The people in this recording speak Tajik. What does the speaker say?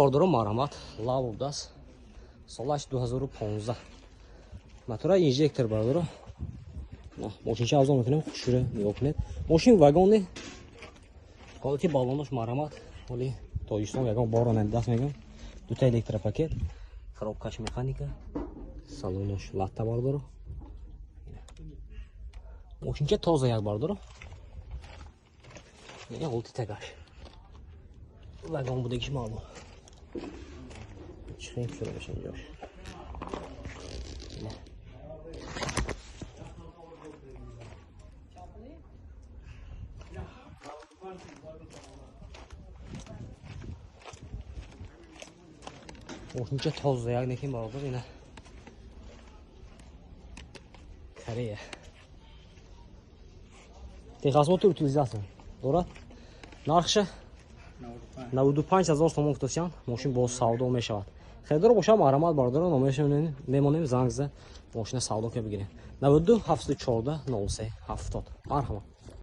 Бародаро, марҳамат, Лав будааст, солаш 2015, мотора инжектор. Бародаро, мошинча арзон мекунем, хушра нигоҳ кунед. Мошин вагони, ҳолати баллонош, марҳамат, ҳоли Тоҷикистон ягон борро надидаст мегӯям. Дута электропакет, коробкаш механика, салонош латта. Бародаро, мошинча тоза як, бародаро, ҳолати тагаш вагон будагиш маълум. Чихел шуда бошад ҷош. Мошинча тоза як некин, бародар, ина Корея. Техосмотр, утилизация дорад. Нархша 95 ҳазор сомон гуфтасиян. Мошин боз савдо мешавад. Харидор бошад, марҳамат, бародаро, номерашо мемонем, занг зада мошина савдо ка бигирем. 92 714 03 70. Марҳамат.